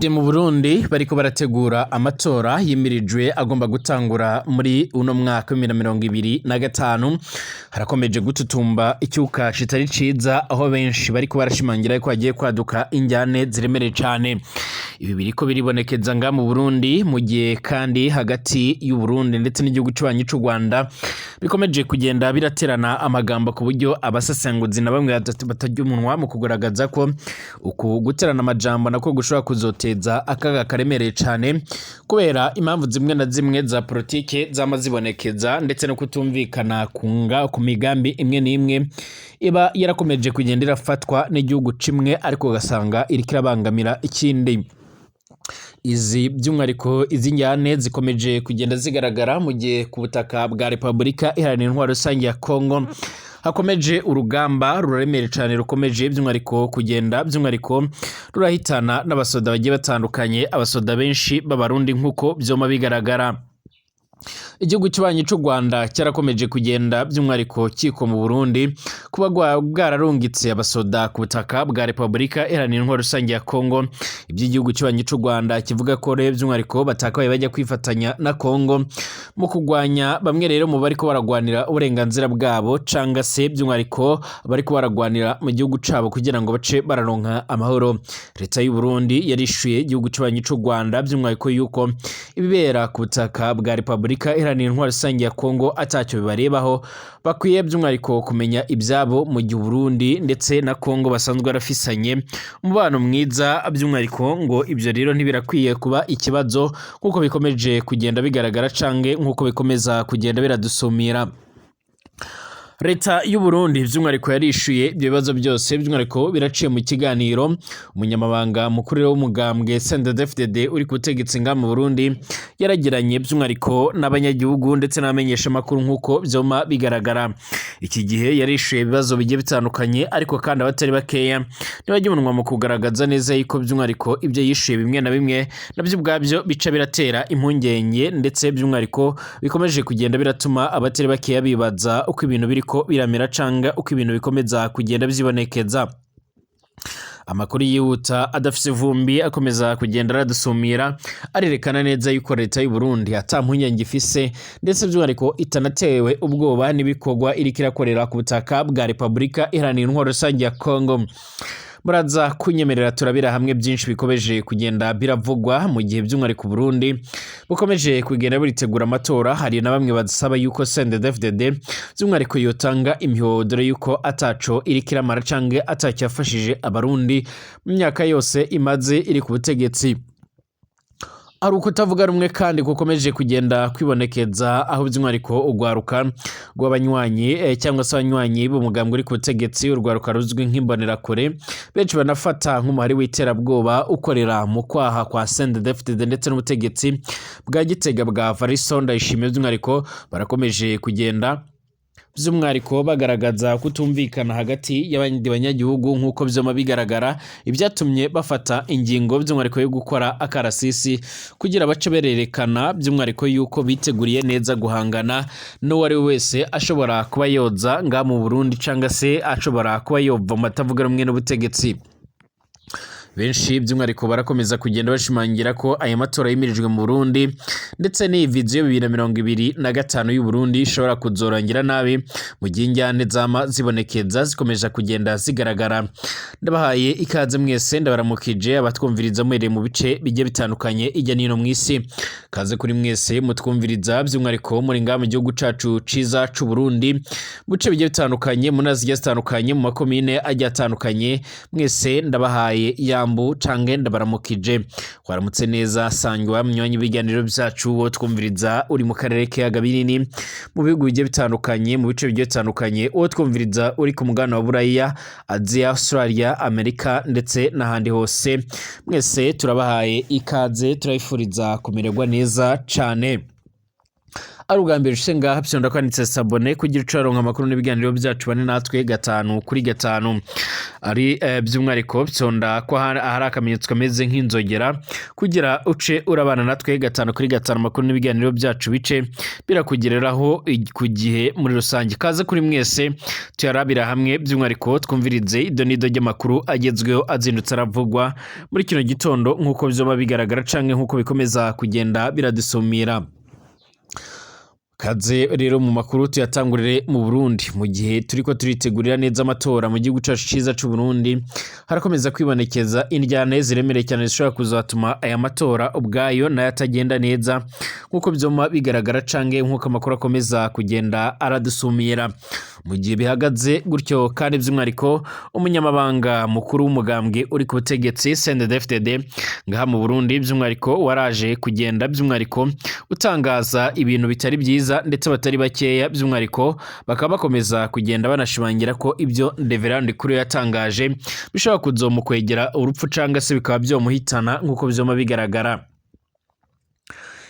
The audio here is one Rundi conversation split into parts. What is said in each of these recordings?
Mu Burundi bariko barategura amatora yimirijwe agomba gutangura muri uno mwaka wa 2025. Harakomeje gututumba icyuka kitari ciza, aho benshi bariko barashimangira ko hagiye kwaduka injyane ziremereye cane. Ibi biriko biribonekeza nga mu Burundi mu gihe kandi hagati y'u Burundi ndetse n'igihugu c'ubanyi c'u Rwanda bikomeje kugenda biraterana amagambo, ku buryo abasesenguzi na bamwe batarya umunwa mu kugaragaza ko uku guterana amajambo nako gushobora kuzoteza akaga karemereye cane, kubera impamvu zimwe na zimwe za politike zama zibonekeza, ndetse no kutumvikana kunga ku migambi imwe n'imwe iba yarakomeje kugenda irafatwa n'igihugu cimwe, ariko ugasanga iriko irabangamira ikindi. Izi by'umwihariko izi njyane zikomeje kugenda zigaragara mu gihe ku butaka bwa Repubulika Iharanira Intwaro Rusange ya Kongo hakomeje urugamba ruremere cyane, rukomeje by'umwihariko kugenda by'umwihariko rurahitana n'abasoda bagiye batandukanye, abasoda benshi b'Abarundi nk'uko vyoma bigaragara. Igihugu cy'ubanyi c'u Rwanda cyarakomeje kugenda by'umwihariko kiko mu Burundi kuba bwararungitse abasoda ku butaka bwa Repubulika Iharanira Intwaro Rusange ya Kongo. Iby'igihugu cy'ubanyi c'u Rwanda kivuga ko rero by'umwihariko batakabaye bajya kwifatanya na Kongo mu kugwanya bamwe rero mu bariko baragwanira uburenganzira bwabo, canga se by'umwihariko bariko baragwanira mu gihugu cabo kugira ngo bace bararonka amahoro. Leta y'u Burundi yarishuye igihugu cy'ubanyi c'u Rwanda by'umwihariko yuko ibibera ku butaka bwa Repubulika Iharanira Intwaro Rusange ya Kongo atacyo bibarebaho, bakwiye by'umwihariko kumenya ibyabo, mu gihe Burundi ndetse na Kongo basanzwe barafisanye umubano mwiza. By'umwihariko ngo ibyo rero ntibirakwiye kuba ikibazo nk'uko bikomeje kugenda bigaragara, canke nk'uko bikomeza kugenda biradusumira. Leta y'u Burundi by'umwihariko yarishuye ibyo bibazo byose, by'umwihariko biraciye mu kiganiro umunyamabanga mukuru w'umugambwe CNDD-FDD uri ku butegetsi nga mu Burundi yaragiranye by'umwihariko n'abanyagihugu ndetse n'abamenyeshamakuru nk'uko vyoma bigaragara. Iki gihe yarishuye ibibazo bigiye bitandukanye, ariko kandi abatari bakeya ntibajya umunwa mu kugaragaza neza yuko by'umwihariko ibyo yishuye bimwe na bimwe nabyo ubwabyo bica biratera impungenge, ndetse by'umwihariko bikomeje kugenda biratuma abatari bakeya bibaza uko ibintu biriko biramera, canga uko ibintu bikomeza kugenda vyibonekeza. Amakuru yihuta adafise ivumbi akomeza kugenda aradusumira arerekana neza yuko leta y'u Burundi ata mpungenge ifise, ndetse by'umwihariko itanatewe ubwoba n'ibikorwa iriko irakorera ku butaka bwa Repubulika Iharanira Intwaro Rusange ya Kongo. Muraza kunyemerera turabira hamwe byinshi bikomeje kugenda biravugwa mu gihe by'umwihariko Burundi bukomeje kugenda buritegura amatora. Hari na bamwe basaba yuko CNDD-FDD by'umwihariko yotanga imihoho, dore yuko ataco iriko iramara canke atacyo yafashije Abarundi mu myaka yose imaze iri ku butegetsi. Hari ukutavuga rumwe kandi gukomeje kugenda kwibonekeza, aho by'umwihariko urwaruka rw'abanywanyi cyangwa se abanywanyi b'umugambwe uri ku butegetsi, urwaruka ruzwi nk'imbonerakure, benshi banafata nk'umuhari w'iterabwoba ukorera mu kwaha kwa CNDD-FDD ndetse n'ubutegetsi bwa Gitega bwa Varisto Ndayishimiye, by'umwihariko barakomeje kugenda by'umwihariko bagaragaza kutumvikana hagati y'abandi banyagihugu nk'uko vyoma bigaragara, ibyatumye bafata ingingo by'umwihariko yo gukora akarasisi kugira bace bererekana by'umwihariko yuko biteguriye neza guhangana n'uwo ari we wese ashobora kuba yoza nga mu Burundi, canga se ashobora kuba yova mu batavuga rumwe n'ubutegetsi. Benshi by'umwihariko barakomeza kugenda bashimangira ko aya matora yimirijwe mu Burundi ndetse n'iyi viziyo 2025 y'u Burundi ishobora kuzorangira nabi mu gihe injyane zama zibonekeza zikomeje kugenda zigaragara. Ndabahaye ikaze mwese, ndabaramukije abatwumviriza muhereye mu bice bigiye bitandukanye ijya nino mw'isi. Kaze kuri mwese mutwumviriza by'umwihariko muri ngaha mu gihugu cacu ciza c'u Burundi, mu bice bigiye bitandukanye, mu ntara zigiye zitandukanye, mu makomine agiye atandukanye, mwese ndabahaye yambu canke ndabaramukije. Waramutse neza sangwa munywanyi ibiganiro vyacu, wo twumviriza uri mu karere k'ibiyaga binini, mu bihugu bigiye bitandukanye, mu bice bigiye bitandukanye, uwo twumviriza uri ku mugabane wa Buraya, Aziya, Australia, Amerika ndetse n'ahandi hose, mwese turabahaye ikaze, turabifuriza kumererwa neza cane. Ari ubwa mbere ushitse ngaha, fyonda kwanditse s'abonner kugira uce uronka amakuru n'ibiganiro byacu. Bane natwe gatanu kuri gatanu. Ari by'umwihariko fyonda ko ahari akamenyetso kameze nk'inzogera kugira uce urabana natwe gatanu kuri gatanu, amakuru n'ibiganiro byacu bice birakugereraho ku gihe muri rusange. Kaze kuri mwese, tuyarabira hamwe, by'umwihariko twumvirize ido n'ido ry'amakuru agezweho azindutse aravugwa muri kino gitondo, nk'uko vyoba bigaragara canke nk'uko bikomeza kugenda biradusumira. Kaze rero mu makuru, tuyatangurire mu Burundi. Mu gihe turiko turitegurira neza amatora mu gihugu cacu ciza c'u Burundi, harakomeza kwibonekeza indyane ziremereye cyane zishobora kuzatuma aya matora ubwayo nayo atagenda neza, nk'uko vyoma bigaragara canke nk'uko amakuru akomeza kugenda aradusumira. Mu gihe bihagaze gutyo kandi, by'umwihariko umunyamabanga mukuru w'umugambwe uri ku butegetsi CNDD-FDD ngaha mu Burundi, by'umwihariko waraje kugenda by'umwihariko utangaza ibintu bitari byiza, ndetse batari bakeya by'umwihariko bakaba bakomeza kugenda banashimangira ko ibyo Reverend Ndikuriyo yatangaje bishobora kuzomukwegera urupfu cangwa se bikaba byomuhitana, nk'uko vyoma bigaragara.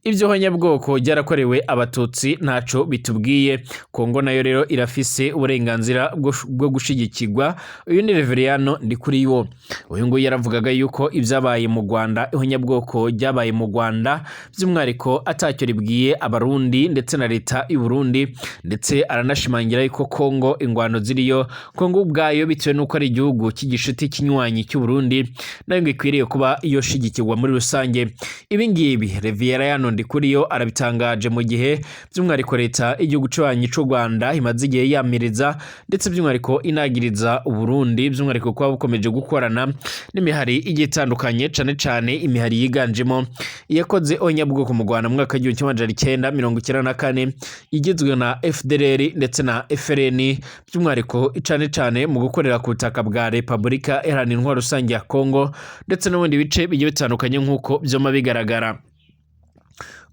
Ibyo honyabwoko ryarakorewe Abatutsi ntaco bitubwiye, Kongo nayo rero irafise uburenganzira bwo gushigikirwa. Uyu ni Reveriyano Ndikuriyo. Uyu nguyu yaravugaga yuko ibyabaye mu Rwanda, ihonyabwoko ryabaye mu Rwanda, by'umwihariko atacyo ribwiye Abarundi ndetse na leta y'u Burundi, ndetse aranashimangira yuko Kongo ingwano ziriyo, Kongo ubwayo bitewe n'uko ari igihugu cy'igishuti kinywanyi cy'u Burundi, nayo ngo ikwiriye kuba yoshigikirwa muri rusange. Ibi ngibi Reveriyano Ndikuriyo arabitangaje mu gihe by'umwihariko leta y'igihugu cy'ububanyi cy'u Rwanda imaze igihe yamiriza, ndetse by'umwihariko inagiriza Uburundi by'umwihariko kuba bukomeje gukorana n'imihari igiye itandukanye, cane cane imihari yiganjemo iyakoze ihonyabwoko mu Rwanda mu mwaka w'1994, igizwe na FDLR ndetse na FLN, by'umwihariko cane cane mu gukorera ku butaka bwa Repubulika Iharanira Intwaro Rusange ya Kongo ndetse no mu bindi bice bigiye bitandukanye, nk'uko vyoma bigaragara.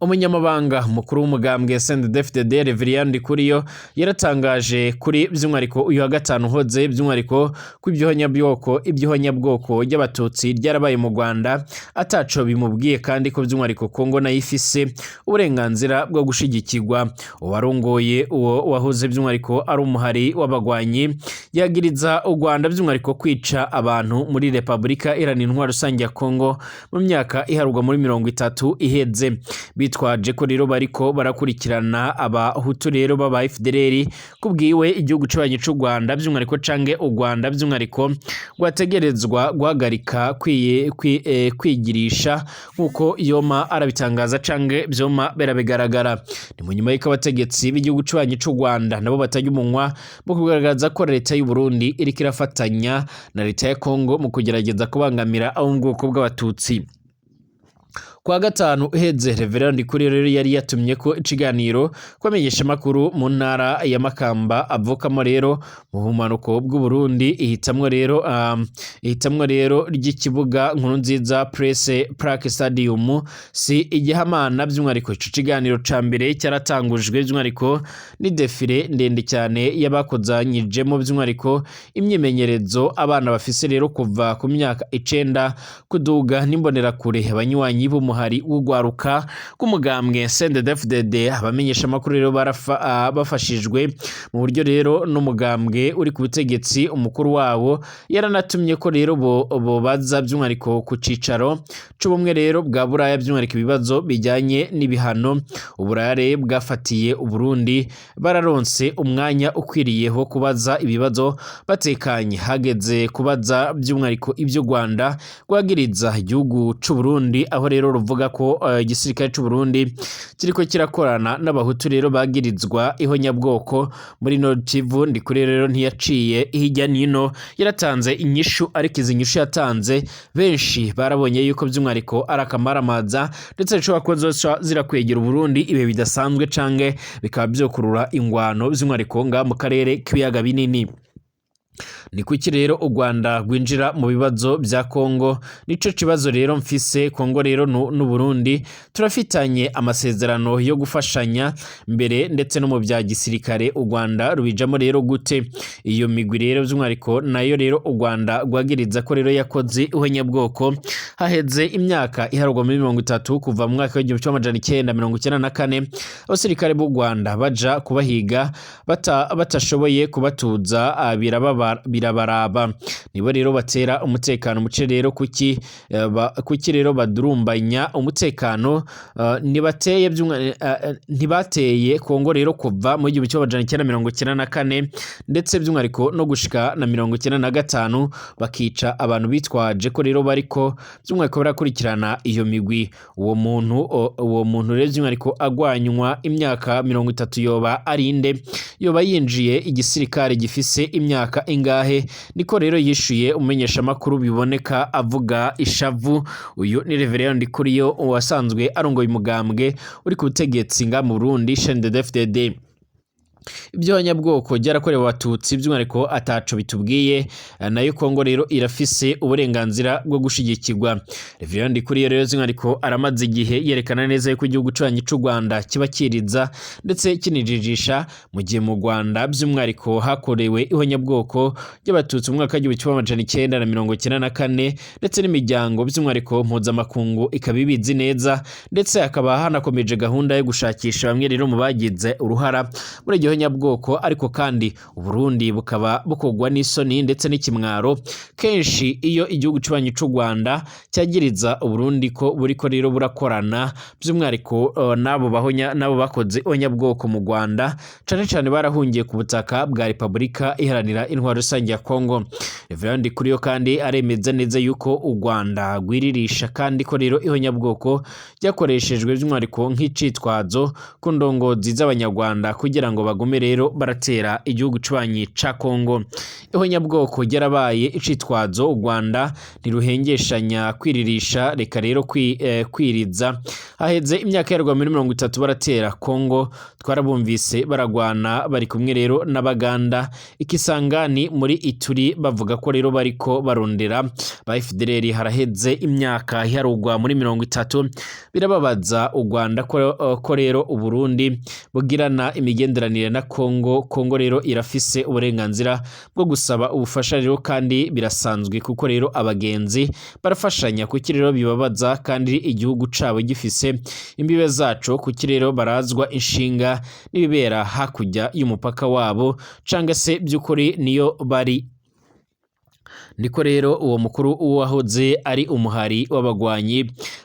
Umunyamabanga mukuru w'umugambwe CNDD-FDD Reverien Ndikuriyo yaratangaje kuri by'umwihariko uyu wa gatanu uhoze, by'umwihariko ko iby'ihonyabwoko ry'Abatutsi ryarabaye mu Rwanda ataco bimubwiye, kandi ko by'umwihariko Kongo nayo ifise uburenganzira bwo gushigikirwa. Uwarongoye uwo wahoze by'umwihariko ari umuhari w'abagwanyi yagiriza u Rwanda by'umwihariko kwica abantu muri Repubulika Iharanira Intwaro Rusange ya Kongo mu myaka iharurwa muri 30 iheze, bitwaje ko rero bariko barakurikirana Abahutu rero b'aba FDLR. Kubwiwe, igihugu c'abanyi c'u Rwanda by'umwihariko canke u Rwanda by'umwihariko rwategerezwa guhagarika kwigirisha, nk'uko yoma arabitangaza canke vyoma berabigaragara. Ni mu nyuma y'uko abategetsi b'igihugu c'abanyi c'u Rwanda nabo batarya umunwa mu kugaragaza ko leta y'u Burundi iriko irafatanya na leta ya Kongo mu kugerageza kubangamira abo mu bwoko bw'Abatutsi. Kwa gatanu uheze, Reverend Ndikuriyo rero yari yatumye ko ikiganiro kwamenyesha makuru mu ntara ya Makamba avukamo rero mu bumanuko bw'u Burundi, ihitamwo rero ry'ikibuga Nkurunziza Press Park Stadium si igihamana. By'umwihariko ico kiganiro ca mbere cyaratangujwe by'umwihariko ni défilé ndende cyane y'abakozanyijemo by'umwihariko imyimenyerezo abana bafise rero kuva ku myaka 9 kuduga, n'imbonerakure, abanywanyi b'umuhari w'ugwaruka rw'umugambwe CNDD-FDD. Abamenyesha amakuru rero bafashijwe mu buryo rero n'umugambwe uri ku butegetsi, umukuru wabo yaranatumye ko rero bo baza by'umwihariko ku cicaro c'ubumwe rero bwa Buraya, by'umwihariko ibibazo bijyanye n'ibihano Uburaya bwafatiye Uburundi. Bararonse umwanya ukwiriye wo kubaza ibibazo batekanye. Hageze kubaza by'umwihariko ibyo Rwanda rwagiriza igihugu c'u Burundi, aho rero ruvuga ko igisirikare c'u Burundi kiriko kirakorana n'Abahutu rero bagirizwa ihonyabwoko muri Nord Kivu, Ndikuri rero ntiyaciye hirya nino, yaratanze inyishu. Ariko izi nyishu yatanze, benshi barabonye yuko by'umwihariko ari akamaramaza, ndetse zishobora kuba zoca zirakwegera Uburundi ibihe bidasanzwe canke bikaba vyokurura ingwano by'umwihariko nga mu karere k'ibiyaga binini. Ni kuki rero u Rwanda rwinjira mu bibazo bya Kongo? Nico kibazo rero mfise. Kongo rero n'u Burundi turafitanye amasezerano yo gufashanya mbere ndetse no mu bya gisirikare. U Rwanda rubijamo rero gute? Iyo migwi rero by'umwihariko nayo rero u Rwanda rwagiriza ko rero yakoze ihonyabwoko, haheze imyaka iharurwa muri 30 kuva mu mwaka w'1994 abasirikare b'u Rwanda baja kubahiga batashoboye kubatuza, birabaraba. Nibo rero batera umutekano muce rero. Kuki rero badurumbanya umutekano? Ntibateye ntibateye Kongo rero kuva mu 1994 ndetse by'umwihariko no gushika na 95, bakica abantu bitwaje ko rero bariko by'umwihariko barakurikirana iyo migwi. Uwo muntu rero by'umwihariko agwanywa imyaka 30 yoba ari inde? Yoba yinjiye igisirikare gifise imyaka ingahe? Niko rero yishuye umumenyeshamakuru, biboneka avuga ishavu. Uyu ni Reverend Ndikuriyo, wasanzwe arongoye umugambwe uri ku butegetsi nga mu Burundi, CNDD-FDD. Iby'abanyabwoko byarakorewe Abatutsi by'umwihariko ataco bitubwiye, nayo Kongo rero irafise uburenganzira bwo gushigikirwa. Reverend Ndikuriyo rero by'umwihariko aramaze igihe yerekana neza yuko igihugu cubanyi c'u Rwanda kiba kiriza ndetse kinijijisha, mu gihe mu Rwanda by'umwihariko hakorewe ihonyabwoko ry'Abatutsi mu mwaka w'1994, ndetse n'imiryango by'umwihariko mpuzamakungu ikaba ibizi neza, ndetse hakaba hanakomeje gahunda yo gushakisha bamwe rero mu bagize uruhara muri iryo honyabwoko. Ariko kandi Uburundi bukaba bukorwa n'isoni ndetse n'ikimwaro kenshi iyo igihugu cubanyi c'u Rwanda cyagiriza Uburundi ko buriko rero burakorana by'umwihariko n'abo bahonya, n'abo bakoze ihonyabwoko mu Rwanda, cane cane barahungiye ku butaka bwa Repubulika Iharanira Intwaro Rusange ya Kongo. Reverend Ndikuriyo kandi aremeza neza yuko u Rwanda rwiririsha, kandi ko rero ihonyabwoko ryakoreshejwe by'umwihariko nk'icitwazo ku ndongozi z'Abanyarwanda kugira ngo bagume rero baratera igihugu cubanyi ca Kongo. Ihonyabwoko ryarabaye icitwazo, u Rwanda ntiruhengeshanya kwiririsha, reka rero kwiriza. Haheze imyaka yarwa muri 30 baratera Kongo, twarabumvise baragwana bari kumwe rero n'Abaganda ikisangani muri Ituri, bavuga ko rero bariko barondera ba FDLR. Haraheze imyaka iharugwa muri 30. Birababaza u Rwanda ko rero Uburundi bugirana imigenderanire na Kongo. Kongo rero irafise uburenganzira bwo gusaba ubufasha rero, kandi birasanzwe kuko rero abagenzi barafashanya. Kuki rero bibabaza kandi igihugu cabo gifise imbibe zaco? Kuki rero barazwa inshinga n'ibibera hakurya y'umupaka wabo, canga se by'ukuri niyo bari? Niko rero uwo mukuru wahoze ari umuhari w'abagwanyi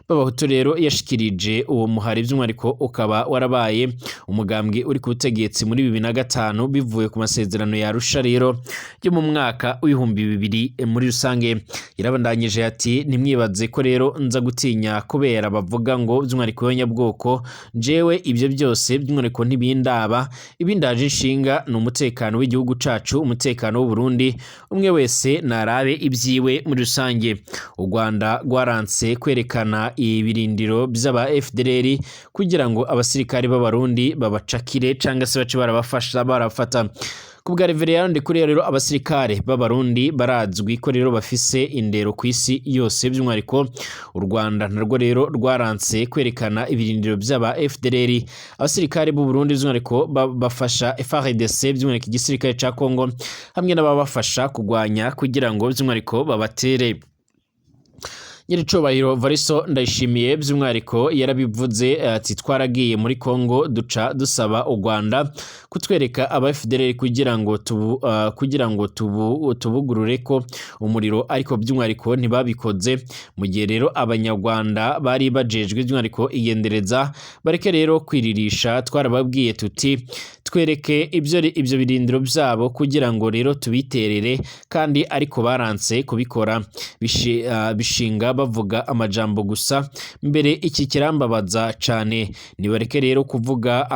b'Abahutu rero yashikirije. Uwo muhari by'umwihariko ukaba warabaye umugambwe uri ku butegetsi muri 2005 bivuye ku masezerano ya Arusha rero yo mu mwaka w'2000 muri rusange. Yarabandanyije ati: "Ntimwibaze ko rero nza gutinya kubera bavuga ngo by'umwihariko y'abanyabwoko. Jewe ibyo byose by'umwihariko ntibindaba. Ibindaje inshinga ni umutekano w'igihugu cacu, umutekano w'u Burundi. Umwe wese narabe ibyiwe muri rusange." U Rwanda rwaranse kwerekana ibirindiro by'aba FDLR kugira ngo abasirikari b'Abarundi babacakire cyangwa se bace barabafasha barafata. Ku bwa Reverend Ndikuriyo rero, abasirikare b'Abarundi barazwi ko rero bafise indero ku isi yose. By'umwihariko u Rwanda narwo rero rwaranse kwerekana ibirindiro by'aba FDLR. Abasirikare b'u Burundi by'umwihariko bafasha FARDC, by'umwihariko igisirikare ca Congo, hamwe n'ababafasha kugwanya kugira ngo by'umwihariko babatere. Nyiricubahiro Variso Ndayishimiye by'umwihariko yarabivuze ati: "Twaragiye muri Congo, duca dusaba u Rwanda kutwereka aba FDLR kugira ngo tubugurure ko umuriro, ariko by'umwihariko ntibabikoze." Mu gihe rero Abanyarwanda bari bajejwe by'umwihariko igendereza, bareke rero kwiririsha. Twarababwiye tuti: "Twereke ibyo birindiro byabo kugira ngo rero tubiterere", kandi ariko baranse kubikora. Bishinga bavuga amajambo gusa. Mbere iki kirambabaza cane. Nibareke rero kuvuga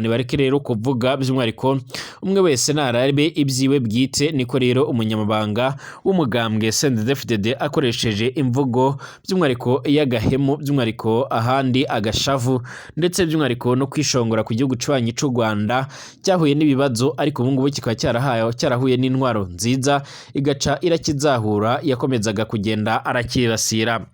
nibareke rero kuvuga, by'umwihariko umwe wese narabe ibyiwe bwite. Niko rero umunyamabanga w'umugambwe CNDD-FDD akoresheje imvugo by'umwihariko y'agahemu, by'umwihariko ahandi agashavu, ndetse by'umwihariko no kwishongora ku gihugu cubanyi c'u Rwanda cyahuye n'ibibazo, ariko ubu ngubu kikaba cyarahaye cyarahuye n'intwaro nziza igaca irakizahura, yakomezaga kugenda arakibasira.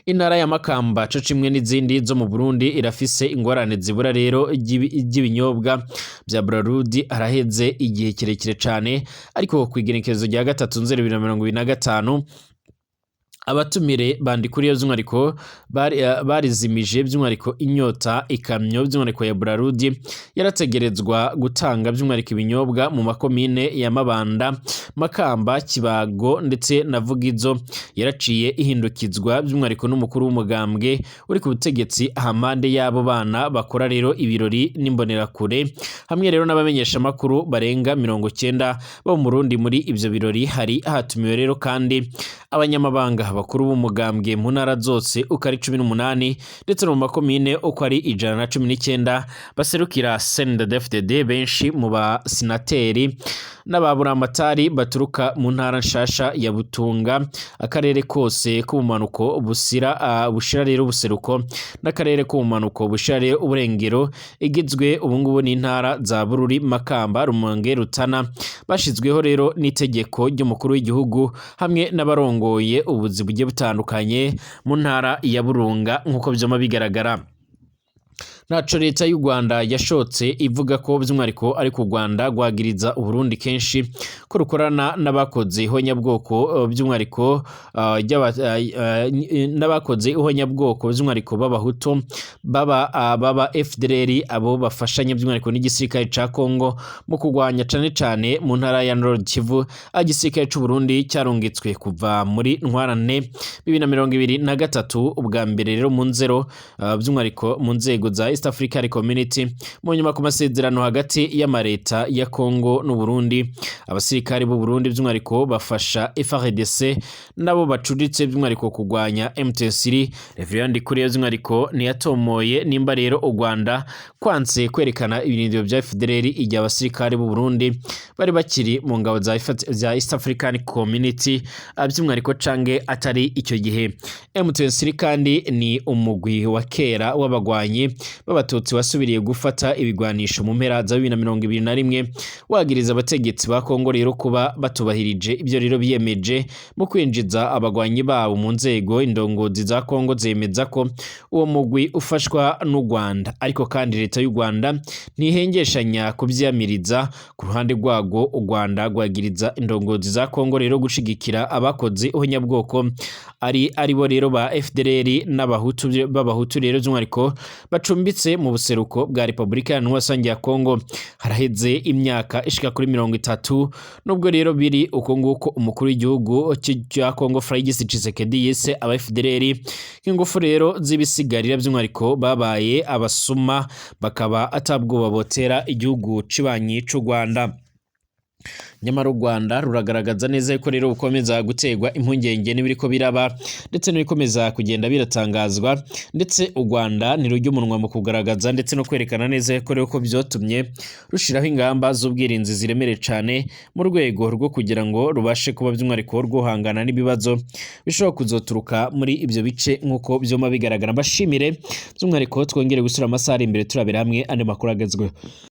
Intara ya Makamba co cimwe n'izindi zo mu Burundi irafise ingorane zibura rero ry'ibinyobwa bya Brarudi haraheze igihe kirekire cane. Ariko kw'igenekerezo rya 3 Nzeri 2025, abatumire Bandikuriyo by'umwihariko barizimije by'umwihariko inyota ikamyo by'umwihariko ya Brarudi yarategerezwa gutanga by'umwihariko ibinyobwa mu makomine ya Mabanda, Makamba, Kibago ndetse na Vugizo, yaraciye ihindukizwa by'umwihariko n'umukuru w'umugambwe uri ku butegetsi ahampande y'abo bana bakora rero ibirori n'imbonerakure, hamwe rero n'abamenyeshamakuru barenga 90 bo mu Burundi. Muri ivyo birori hari hatumiwe rero kandi abanyamabanga bakuru b'umugambwe mu ntara zose uko ari 18, ndetse no mu makomine uko ari 119 baserukira CNDD-FDD, benshi mu basinateri n'ababuramatari baturuka mu ntara nshasha ya Butunga, akarere kose k'ubumanuko busira bushira rero ubuseruko, n'akarere k'ubumanuko bushira rero uburengero, igizwe ubungubu n'intara za Bururi, Makamba, Rumonge, Rutana, bashizweho rero n'itegeko ry'umukuru w'igihugu, hamwe n'abarongoye ubuzi bugiye butandukanye mu ntara ya Burunga. Nk'uko vyama bigaragara, ntaco leta y'u Rwanda yashotse ivuga ko by'umwihariko, ariko u Rwanda rwagiriza Uburundi kenshi ko rukorana n'abakoze ihonyabwoko, by'umwihariko n'abakoze ihonyabwoko by'umwihariko b'Abahutu baba FDLR, abo bafashanya by'umwihariko n'igisirikare ca Congo mu kurwanya cane cane mu ntara ya Nord Kivu, aho igisirikare c'u Burundi cyarungitswe kuva muri Ntwarante 2023 ubwa mbere rero mu nzero by'umwihariko mu nzego za East African Community. Mu nyuma, ku masezerano hagati y'amareta ya Congo n'u Burundi, abasirikare b'u Burundi by'umwihariko bafasha FARDC nabo bacuritse by'umwihariko kurwanya M23. Reverend Ndikuriyo by'umwihariko ntiyatomoye nimba rero u Rwanda kwanse kwerekana ibirindiro bya FDLR igihe abasirikare b'u Burundi bari bakiri mu ngabo za East African Community by'umwihariko cange atari icyo gihe. M23 kandi ni umugwi wa kera w'abagwanyi b'Abatutsi wasubiriye gufata ibigwanisho mu mpera za 2021, wagiriza abategetsi ba Kongo rero kuba batubahirije ibyo rero biyemeje mu kwinjiza abagwanyi babo mu nzego. Indongozi za Kongo zemeza ko uwo mugwi ufashwa n'u Rwanda, ariko kandi leta y'u Rwanda ntihengeshanya kuvyamiriza. Ku ruhande rwago, u Rwanda rwagiriza indongozi za Kongo rero gushigikira abakoze ihonyabwoko ari aribo rero ba FDLR n'Abahutu b'Abahutu rero by'umwihariko bacumbitse mu buseruko bwa Repubulika Iharanira Rusange ya Kongo haraheze imyaka ishika kuri 30. Nubwo rero biri uko nguko, umukuru w'igihugu cya Kongo Felix Tshisekedi yise aba FDLR nk'ingufu rero z'ibisigarira, by'umwihariko babaye abasuma, bakaba atabwoba botera igihugu cibanyi c'u Rwanda. Nyamara u Rwanda ruragaragaza neza yuko rero bukomeza guterwa impungenge n'ibiriko biraba ndetse n'ibikomeza kugenda biratangazwa, ndetse u Rwanda ntirujya umunwa mu kugaragaza ndetse no kwerekana neza yuko rero ko vyotumye rushiraho ingamba z'ubwirinzi ziremereye cane mu rwego rwo kugira ngo rubashe kuba by'umwihariko rwohangana n'ibibazo bishobora kuzoturuka muri ibyo bice nk'uko vyoma bigaragara. Mbashimire by'umwihariko, twongere gusura amasaha ari imbere turabera hamwe andi makuru agezweho.